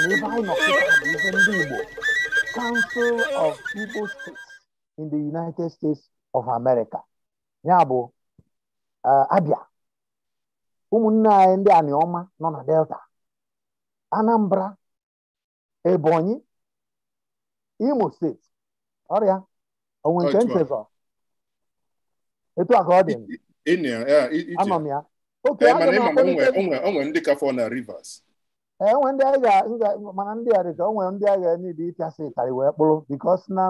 Mana ebe anyị nọ kịta bụ ife ndị Igbo, Council of Igbo States in the United States of America. Ya bụ Abia, ụmụnne anyị ndị Aniọma nọ na Delta, Anambra, Ebonyi, Imo steeti, ọrịa onwe nke nchezọ etu a ka ọ dị. Anọ m ya. Onwe ndị ka fọ na Rivers. Enwe ndị anyị ga mana ndị a dịka onwe ndị agha niile ịpịasị ịtarị wee kpụrụ because na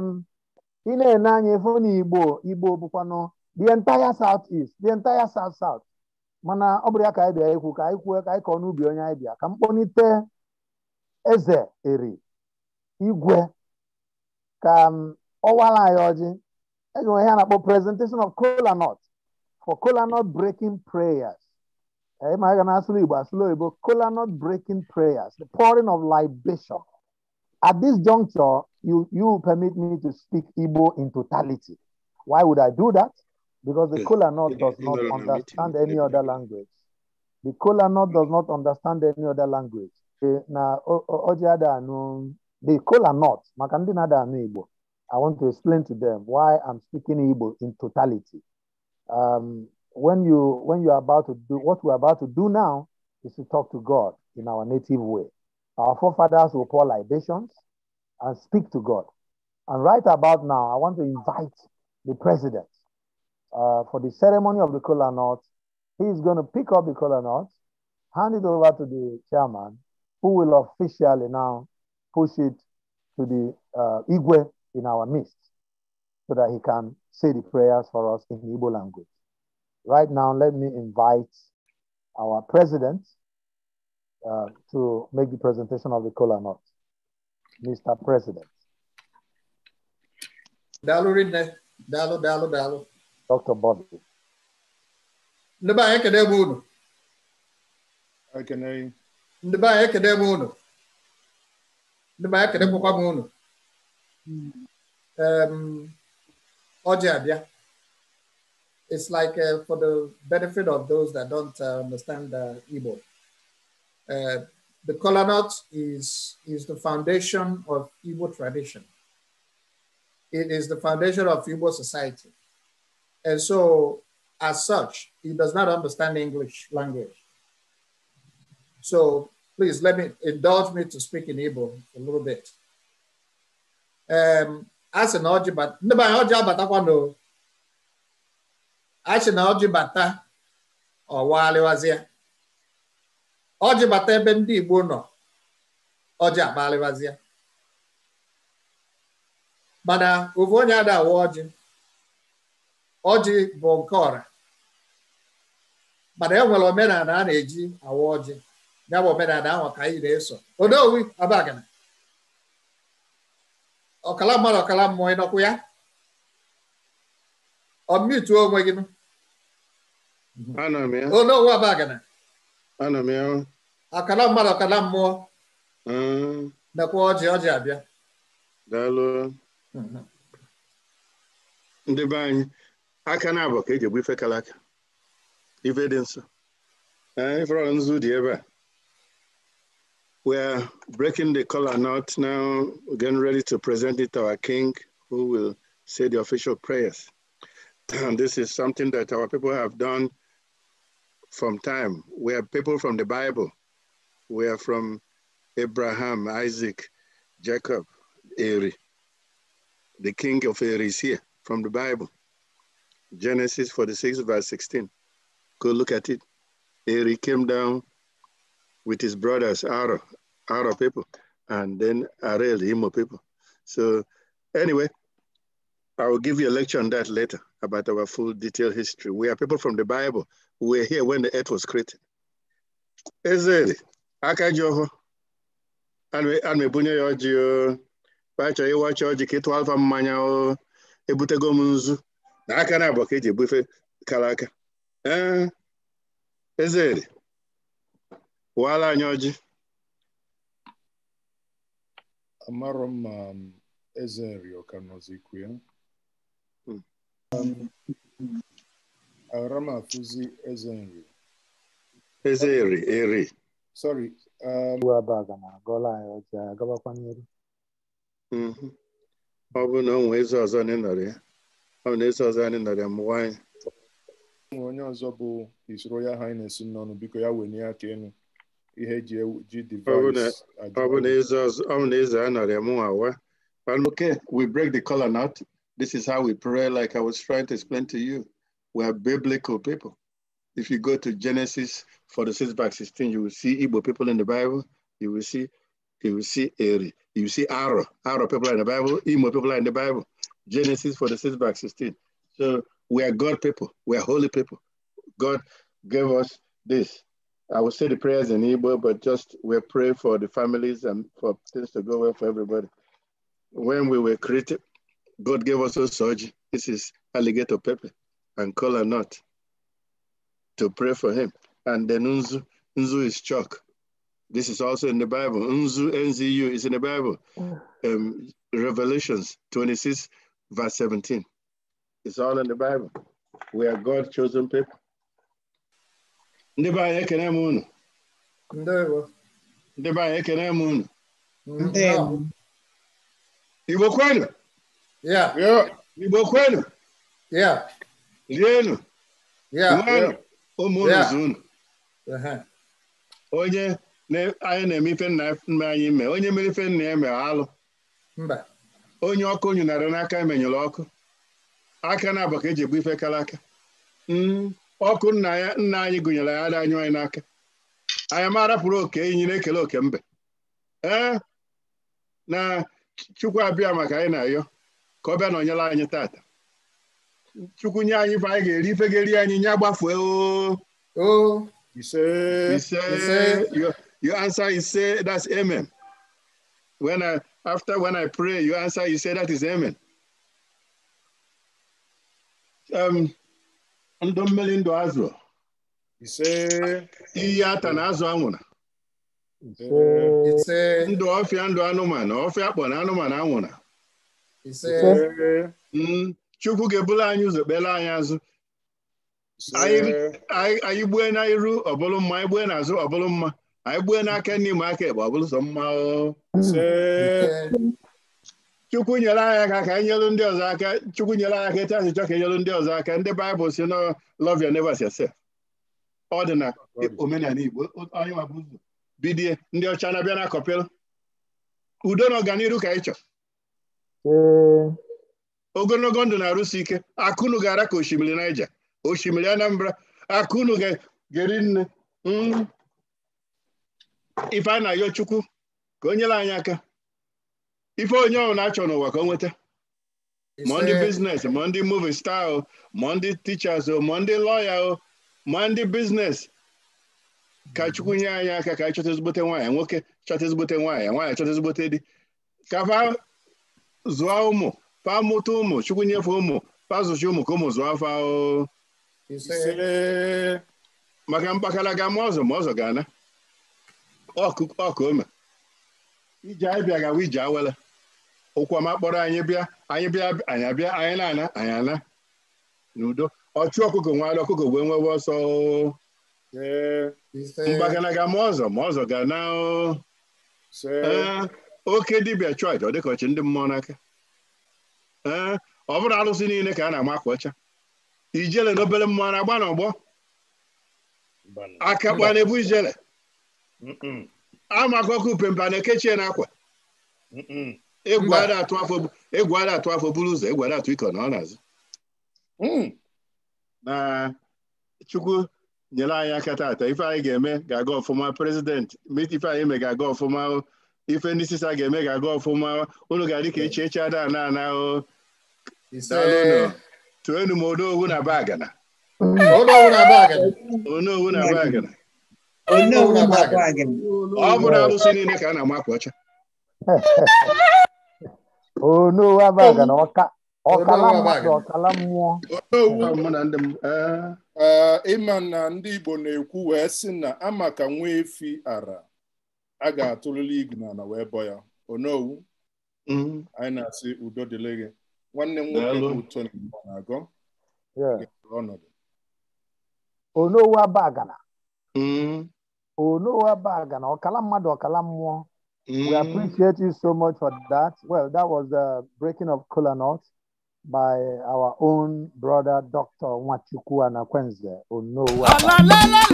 ị na-ene anya ịfụ na Igbo Igbo bụkwanụ the entire South East, the entire South South. Mana ọ bụrụ ya ka anyị bịa ikwu, ka anyị kwuo, ka anyị kọọ n'ubi onye anyị bịa, ka mkpọnite Eze Eri Igwe ka ọ wara anyị ọjị. Eji nwe ihe a na-akpọ presentation of kola nut for kola nut breaking prayers. Ma a ga na-asụlụ Igbo asụlụ oyibo, kola nut breaking prayers, the pouring of libation. At this juncture, you permit me to speak Igbo in totality. Why would I do that? Because the kola nut does not understand any other language. The kola nut does not understand any other language. Na the kola nut, maka ndị na-ada anụ Igbo, I want to explain to them why I'm speaking Igbo in totality. When you are about to do what we're about to do now is to talk to God in our native way. Our forefathers will pour libations and speak to God. And right about now, I want to invite the president for the ceremony of the kola nut. He is going to pick up the kola nut, hand it over to the chairman, who will officially now push it to the Igwe in our midst so that he can say the prayers for us in Igbo language. Right now, let me invite our president to make the presentation of the kola nut. Mr. President. Daalụ rinne, daalụ, daalụ, daalụ. Dr. Bobby. Ndị be anyị ekene m unu. Ekene. Ndị be anyị ekene m unu. Ndị be anyị ekenekwakwa m unu. Ọjị abịa. It's like for the benefit of those that don't understand Igbo. The kola nut is the foundation of Igbo tradition. It is the foundation of Igbo society. And so, as such, he does not understand the English language. So please let me indulge me to speak in Igbo a little bit. As an ọjị bata, ndị be anyị ọjị abatakwa no. Asị na ọjị bata, ọ waalịwazịa. Ọjị bata ebe ndị Igbo nọ, ọjị akpalịwazịa. Mana ofu onye ada awa ọjị. Ọjị bụ nke ọra. Mana e nwere omenala a na-eji awa ọjị. Ya bụ omenala ahụ ka anyị na-eso. Odowi Abagana. Ọkala mmadụ ọkala mmụọ ịnọkwu ya? Ọ mituo onwe gị. Ana m ya. Onowu Abagana. Ana m ya. Ọkala mmadụ ọkala mmụọ. Nekwa ọjị ọjị abịa. Daalụ. Ndị be anyị, aka na-abụ ka eji egbu ife kara aka. Ife dị nsọ. Ifere nzu dị ebe a. We are breaking the kola nut now. We're getting ready to present it to our king, who will say the official prayers. And this is something that our people have done from time. We are people from the Bible. We are from Abraham, Isaac, Jacob, Eri. The king of Eri is here from the Bible. Genesis 46, verse 16. Go look at it. Eri came down with his brothers, Aro people, and then Arel, Imo people. So anyway, I will give you a lecture on that later about our full detailed history. We are people from the Bible. We were here when the earth was created. Ezeri, aka ji ọhụụ, ana m ebunye ya ọjị o, chọọ ịwacha ọjị ka ịtụ alfa mmanya o, ebutego m nzu, na aka na abụọ ka eji ebufe kara aka. Ee, Ezeri, wala anyị ọjị. Amarọ m ma Eze Nri ọ ka nọzikwu ya. Ara m afụzi Eze Nri. Eze Eri, Eri. Sorry, Abaga na agọla anyị ọjị agabakwa n'iru. Ọ bụ na o nwee eze ọzọ anyị nọrọ ya, ọ bụ na eze ọzọ anyị nọrọ ya mụwa anyị. Onye ọzọ bụ His Royal Highness nnọnụ, biko ya wenye aka enu ihe ji device. Ọ bụ na eze a nọrọ ya mụnwa wa. Okay, we break the kola nut. This is how we pray, like I was trying to explain to you. We are biblical people. If you go to Genesis 46 verse 16, you will see Igbo people in the Bible. You will see Eri. You see Aro. Aro people are in the Bible. Imo people are in the Bible. Genesis 46 verse 16. So we are God people. We are holy people. God gave us this. I will say the prayers in Igbo, but just we pray for the families and for things to go well for everybody. When we were created, God gave us soji. This is alligator pepper and kola nut to pray for him. And then Nzu, Nzu is chalk. This is also in the Bible. Nzu, N-Z-U, is in the Bible. Revelations 26, verse 17. It's all in the Bible. We are God's chosen people. Ndị be anyị ekene m unu. Ndewo. Ndị be anyị ekene m unu. Ndewo. Igbo kwenu. Yeah. Yeah. Igbo kwenu. Yeah. Rienu. Yeah. Nwenu. Ụmụ unu Yeah. zụ unu. Onye anyị na-eme ife nna anyị mee, onye mere ife nna ya mere alụ. Mba. Onye ọkụ nyụnara n'aka emenyụrụ ọkụ. Aka na-abụ ka eji egbu ife kara aka. Ọkụ nna anyị gụnyere ya ada anyụ anyị n'aka. Anyị ma rapụrụ oke enyi na-ekele oke mbe. Ee, na Chukwu abịa maka anyị na-ayọ ka ọ bịa nọnyere anyị tata. Chukwu nye anyị ife anyị ga-eri, ife ga-eri anyị nye agbafue o. Oh. Ise. Ise. You answer ise, that's amen. When I pray, you answer you say that is amen. Ndụ mmiri ndụ azụ. Ise. Iyi ata na azụ anwụna. Ise. Ndụ ọfịa ndụ anụmanụ, ọfịa akpọ na anụmanụ anwụna. Ise. Chukwu ga-ebulu anyị ụzọ kpere anyị azụ. Anyị gbue n'iru ọ bụrụ mma, anyị gbue n'azụ ọ bụrụ mma, anyị gbue n'aka nri ma aka ekpe ọ bụrụ sọ mma. Chukwu nyere anyị aka ka anyị nyere ndị ọzọ aka. Chukwu nyere anyị aka etu anyị chọ ka nyere ndị ọzọ aka. Ndị Baịbụl si na love your neighbor as yourself. Ọ dị na omenala Igbo anyị nwabụ ụzọ bidie ndị ọcha na-abịa na akọpịlụ. Udo na ọganiru ka anyị chọ. Ogologo ndụ na-arụsi ike. Akụnụ ga-ara ka osimiri Niger, osimiri Anambra. Akụnụ ga-eri nne. Ife a na-ayọ Chukwu ka o nyere anyị aka. Ife onye ọbụla na-achọ n'ụwa ka o nweta. Ma ndị biznes, ma ndị movie star, ma ndị teachers, ma ndị lawyer, ma ndị biznes. Ka Chukwu nye anyị aka ka anyị chọta ezigbote nwaanyị, nwoke chọta ezigbote nwaanyị, nwaanyị chọta ezigbote di. Ka fa zụọ ụmụ, fa mụta ụmụ, Chukwu nyefe ụmụ, fa zụchi ụmụ ka ụmụ zụọ fa o. Ise. Maka mkpakara ga ma ọzọ ma ọzọ ga-ana. Ọkụ ome. Ije anyị bịa gawa ije awele. Ụkwa ma kpọrọ anyị bịa, anyị bịa, anyị abịa, anyị na-ana, anyị ana. N'udo. Ọchụ ọkụkọ nwere ọkụkọ wee nwewe ọsọ. Mgbakana ga ma ọzọ ma ọzọ ga na. Oke dibịa chụọ aja ọ dịka ọchị ndị mmụọ n'aka. Ee, ọ bụrụ alụsị niile ka a na-ama akwa ọcha. Ijele na obere mmụọ na-agba n'ọgbọ. Aka kpa na-ebu ijele. Amakọkụ pempa na-ekechie n'akwa. Egwu ada atụ afọ buru ụzọ, egwu ada atụ iko na ọ na-azụ. Na Chukwu nyere anyị aka tata, ife anyị ga-eme ga-aga ọfụma. Prezident, ife anyị eme ga-aga ọfụma. Ife ndị sisa ga-eme ga-aga ọfụma. Unu ga-adị ka echi echi ada ana ana o. Daalụnụ. Tụenu m Onowu na Bagana. Onowu na Bagana. Onowu na Bagana. Onowu na Bagana. Ọ bụrụ alụsị niile ka a na-ama akwa ọcha. Onowu Abagana, ọkala mmadụ, ọkala mmụọ. Ịma na ndị Igbo na-ekwu wee sị na ama ka nwa efi ara a ga-atụrụla igu n'ala wee bọ ya. Onowu, anyị na-asị udo dịrị gị. Nwanne m nwoke bụ Tony na-agọ ọnọdụ. Onowu Abagana. Onowu Onowu Abagana, ọkala mmadụ ọkala mmụọ. We appreciate you so much for that. Well, that was the breaking of kola nut by our own brother, Dr. Nwachukwu Anakwenze, Onowu Abagana.